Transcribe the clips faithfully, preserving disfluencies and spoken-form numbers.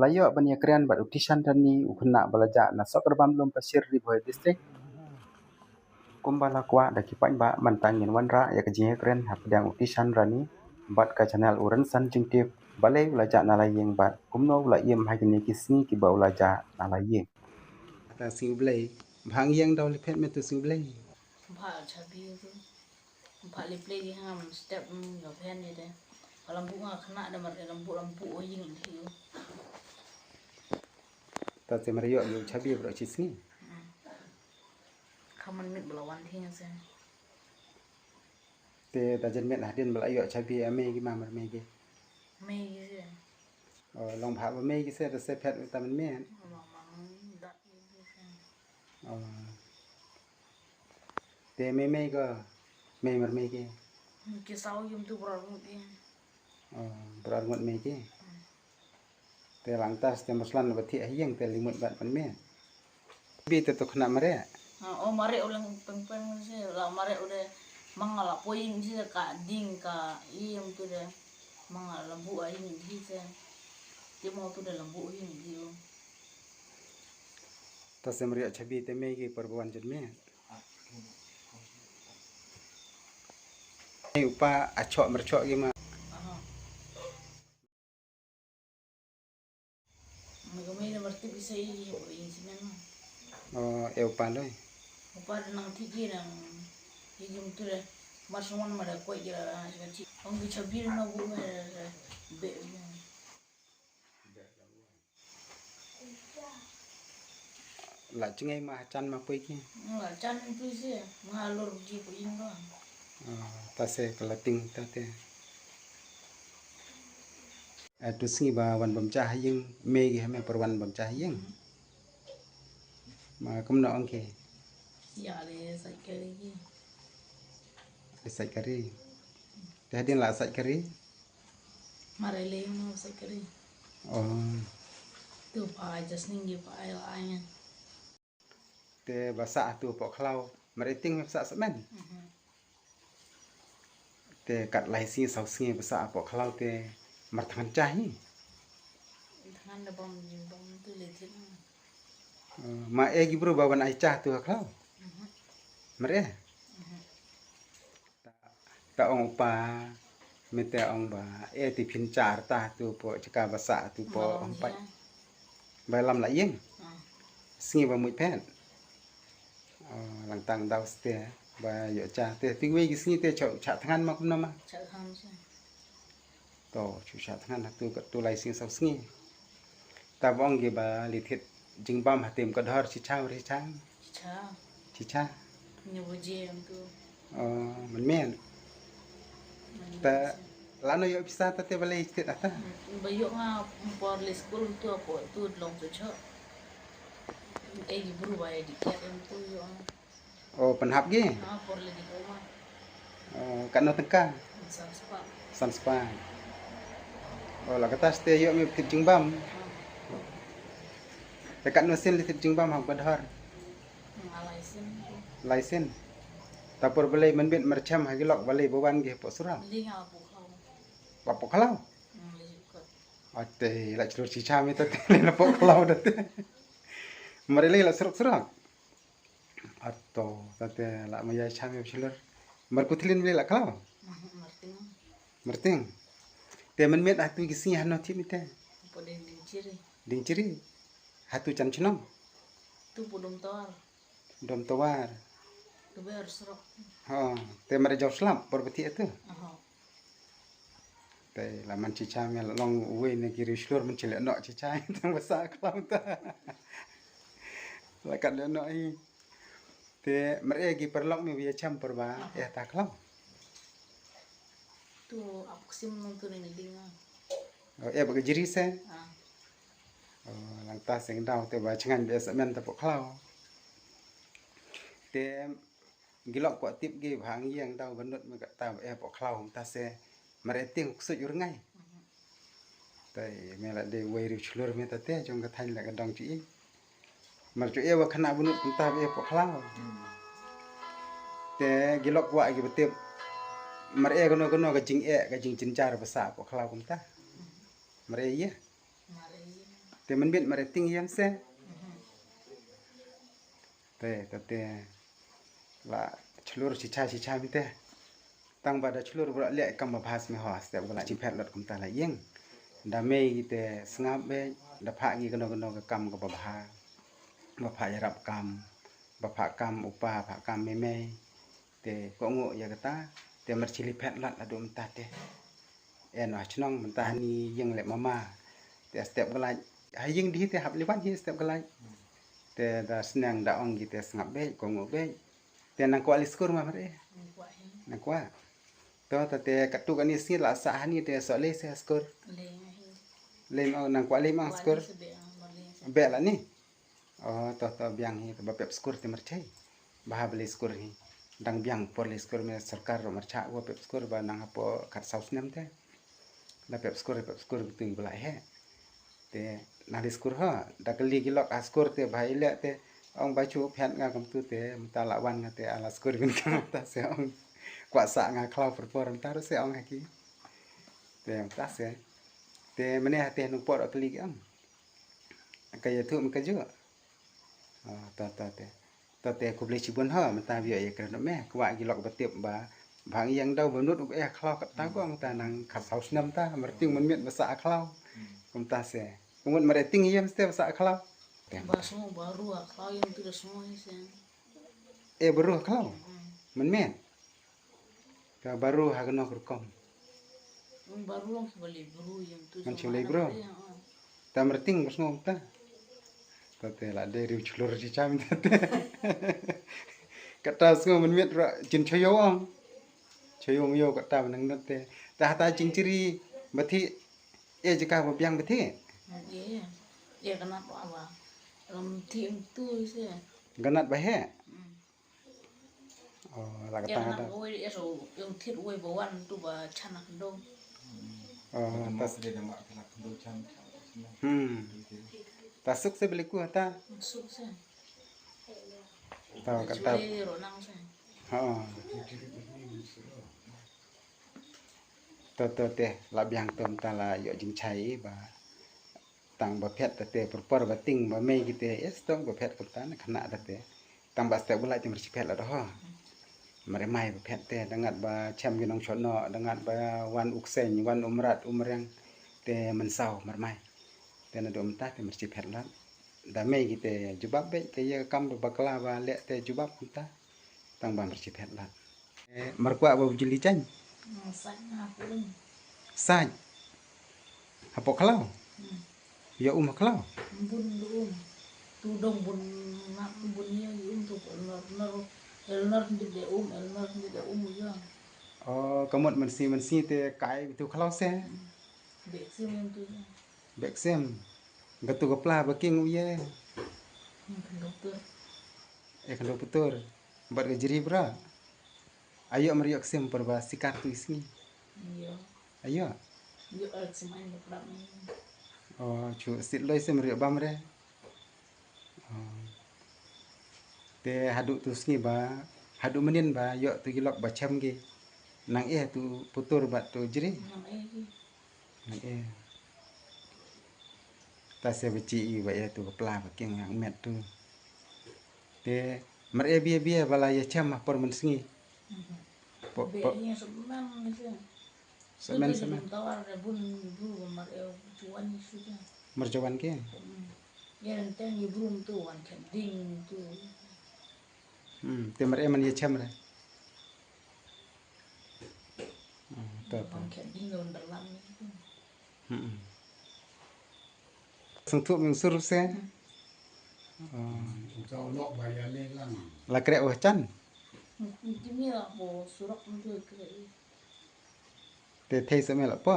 La ïoh ban ïakren bad u Tishan Rani, u khynnah ba la jah na Sohkyrpang Lum Pashir, Ri Bhoi District. Kumba la kwah da ki paidbah, mynta ngin wanrah ïa ka jingïakren hapdeng u Tishan Rani bad ka channel U Rynsan Jingtip, balei u la jah na la ïing bad kumno u la im ha kine ki sngi kiba u la jah na la ïing. Kata sngi U Blei, bhang ïeng daw liphet me tu sngi U Blei. Bha chabi tu. Bha liplei ki hangam step, mm, yo phen ni de. Ka lambu nga khynnah da mar lambu, lambu o ïing di u. Ta te mar ïoh ïoh chabi bro chi sngi. Mm. Ka man mit bala wan thi se. Te ta jan met hadien bala ïoh chabi a me ki ma mar me ki. Me ki se. O, long bha ba me ki se, ta se phet ta man me. Long mang dat ki se. O. Te me me ko, me mar me ki. Ki saw yum tu bro ngut ki. O, bro ngut me ki. Mm. Te lang tas te maslan ba thik ha ïing te limut bad man me. Bi te tu khynnah mareh. Ha, o mareh u leng peng peng si, la mareh u de mang la poing si ka ding ka ïing tu de. Mang la lambu a ïing di se. Te mo tu de lambu ïing di o. Ta se mareh chabi te me ki perbuan jan me. Ei upa a chok mer chok ki ma. Aha. Mega mei na martip isa i, i simen. O, e upa loi. Upa nang tiki nang, i jum tu de. Mar suman mara koi jira jira chi. Ong ki chabi na bu me be. La chingai ma chan ma poi ki. La chan tu si, ma lor ji poi in ba. O, ta se ka la ting ta te. Eh, tu sngi ba wan bam cha ha ïing, me ki ha me par wan bam cha ha ïing. Ma kumno ong ki? Ya le sait kari ki. Le sait kari. Te hadien la sait kari? Mare le mo sait kari. O. Tu pa just ning ki pa ai la ai ngan. Te ba sah tu poh khlaw. Mar iting me ba sah semen. Mhm. Te kat lai sngi saw sngi ba sah poh khlaw te mar thngan chah hi. Thngan da bom bom tu le thit. Eh, ma e ki bru ba ban ai chah tu ha khlaw. Mhm. Mar e. Mhm. Ta, ta ong u pa, me te ong ba, e ti phin char ta tu poh jaka ba sah tu poh ong pai. Ba lam la ïing. Sngi ba muit phet. O, lang tang daw ste, ba ïoh cha. Te, ti wei ki sngi te chok cha thngan ma kumno ma. Cha thngan sa. To, chu sha thngan ha tu ka tu lai sngi saw sngi. Ta bong ki ba li thit jingbam ha tim ka dhor chi cha ri cha. Chi cha. Chi cha. Ni bu je em tu. O, man men. Ta la no ïoh pisa ta te ba lei thit ata. Ba ïoh nga por le skul tu apo tu long tu cho. E ki bru ba e di ket em tu ïoh. O, pynhap gi? Ha, por le di ko ma. O, katno tyngka? San spah. San spah. O, la kata ste ïoh me pit jingbam. Ha. Te katno sien le pit jingbam ha badhar? Nga lai sien. Lai sien. Ta por balei man bit marcham ha gi lok balei bawan gi po sura. Li nga la po khlaw. Ba po khlaw? Hmm, li ko. Ate, la chlur chicha me ta te, la po khlaw da te. Mari le la surok surok. Ato, ta te la maya cha me bachelor. Mar ku thlin bile la khlaw? Mhm, marting. Marting. Te man met atu gi sngi hano thi mi te? Apo ding ding chiri. Ding chiri. Hatu chan chnong. Tu pu dom tawar. Dom tawar. Tu ber surok. Ha, te mar jaw slap por bati atu. Aha. Te la man chicha me la long uwei ne ki riewshlur man chi le noh chicha tang ba sah khlaw ta. La kat le noh hi. Te mar e ki paralok me bia cham por ba e ta khlaw. Tu ap ksim nong tu ne ding. O, e ba ka jiri se. Ah. O, lang ta seng daw te ba chngan be sa men ta po khlaw. Te Gilok ko tip gi bhang ïeng daw banut me kata ba eh po khlaw ta se. Mar e ting ksuj ur ngai. Tai me la de wei riewshlur me ta te jong ka thain la ka dong chi i. Mar chu e wa khana banut kumta ba eh po khlaw. Te gilok wa gi ba tip. Mar e kano kano ka jing e ka jing jinjar ba sa po khlaw kumta. Mar e ye. Mar e ye. Te mynmiet mar ting ïa me se. Te, te, te. La chlur chicha, chicha mynte. Tang ba da chlur ba leh kam ba bha sngewbha, step ba la jingphet lot kumta la ïeng. Da mei te sngap beit, da phah ngi kano kano ka kam kaba bha. Ba phah ïarap kam, ba phah kam u pa, phah kam mei mei. Te kohnguh ïa kata, te mar chi li phet lad la dum ta te. Ïa noh chnong mynta hani ïeng leh mama. Te step galai. Ha ïeng di te hap li wan hi step galai. Te da sneng da ong ki te sngap beit, kohnguh beit. Te nang kwah li skur ma mar eh. Nang kwah. To ta te katu kani sngi la sah hani te so le se skur. Lei ma nang kwah lei ma skur. Beh la ni. Oh, to, to, biang hi, to ba pep skur te marchai. Ba ha ba lei skur hi. Dang biang por lei skur me sorkar ro marcha wa pep skur ba nang hapo kat saw snem te. La pep skur, pep skur tu ba la he. Te nang lei skur ha, da kali ki lok a skur te ba ile te. Ong ba chu phet nga kam tu te, mynta la wan nga te ala skur bin ka ta se ong. Kwah sa nga khlaw por por mynta ro se ong ha ki. Te mynta se. Te mene ha te nung por kali ki ong. Ka ïathuh me ka ju. Ah, ta, ta, te. Ta, te, khublei shibun ha, mynta ïa ïa kren me, kwah ki lok ba tip ba, bang ïa daw ba nut u eh khlaw kata ko, mynta nang khat saw snem ta, mar ting mynmiet ba sa khlaw. Kumta se. Kumut mar ting ïa mesti ba sa khlaw. Te. Ba sngew ba ruh khlaw ïa tu da sngew se. Eh, ba ruh khlaw. Mynmiet. Ka baru ha kano ka rukom. Ngan shu lei bru. Ta marting ba sngew ta. Ta te la dei riu chlur chi cham ta te. Kata sngew mynmiet ra jin chayo ong. Chayo ong yo kata ba nang nat te. Ta hata jingchiri ba thi e jaka ba biang ba thi. Ganat ba he. Oh, la kata. Oh, tas. Hmm. Ta suk se beli ku ta. Suk se. Ta kata. Ha. To, to te, la biang to mynta la ïoh jingchai ba. Tang ba phet te por por ba ting ba mei kite, eh, stong ba phet kumta na khynnah te. Tang ba step bulai te mar chi phet la doh. Mar mai ba phet te, da ngat ba chem ki nongshot noh, da ngat ba wan u kseng, wan u mrad, u mreng te mynsaw mar mai. Te naduh mynta te mar chi phet la. Da mei kite jubab beit te ïa kam ba bakla ba leh te jubab kumta. Tang ba mar chi phet la. Eh, mar kwah ba u juli jan. Sait. Hapoh khlaw. Ïa um ha khlaw. Bun um. Tu dong bun na bun ïa um tu nor nor. El nor ndit de um, el nor ndit de um ïa. Oh, kamut mynsi mynsi te kai tu khlaw se. Bek sim tu. Bek sim. Gatu ka pla ba king u ïa. Khyndew putur. Eh, khyndew putur. Bad ka jri bra. Ayo mar ïoh ksim por ba sikar tu isngi. Ayo. Ayo. Ïoh al sim ain ba prap ni. Oh, chu sit loi sim ïoh bam re. Oh. Te haduh tu sngi ba, haduh mynnin ba ïoh tu ki lok ba chem ki. Nang eh tu putur bad tu jri. Nang eh ki. Nang eh. Ta se ba chi i ba eh tu ka pla ba king yang met tu. Te mar eh bia bia ba la ïa chem ha por mynsngi. Be ïa semen ni se. Semen semen. Tawar re bun bru mar eh juan ni su ke. Mar juan ke. Ïa renteng ïa bru tu wan ken ding tu. Hmm, te mar eh man ïa chem re. Hmm, to to. Sngewthuh mynsur se. La kreh u chan. Te thei sa me la pa.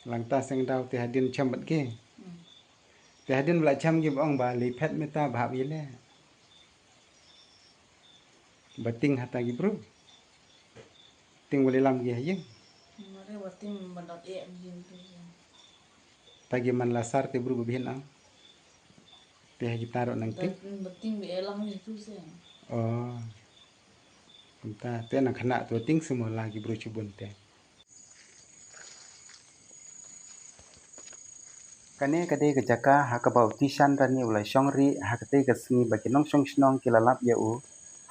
Lang ta seng daw te hadien chem bat ke. Te hadien bla chem ki ba ong ba lei phet meta ba hap ïa le. Ba ting hata ki bru. Ting wali lam gi ha ïing. Mare wa ting ba dot e am yin tu. Ta gi man la sar te bru ba bihin ang. Te ha kita ro nang ting. Ba ting bi elang ni tu se. Oh. Kumta te nang khana tu ting semua la gi bru chibun te. Kane ka dei ka jaka ha kaba u Tishan Rani u la shong rieh ha katei ka sngi ba ki nongshong shnong ki la lap ïa u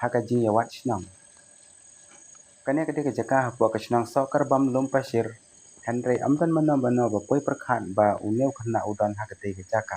ha ka jingïawad shnong. Kane ka dei ka jaka hapoh ka shnong Sohkarbam Lumpashir, hynrei ym don mano mano ba poi pyrkhat ba une u khynnah u don ha katei ka jaka.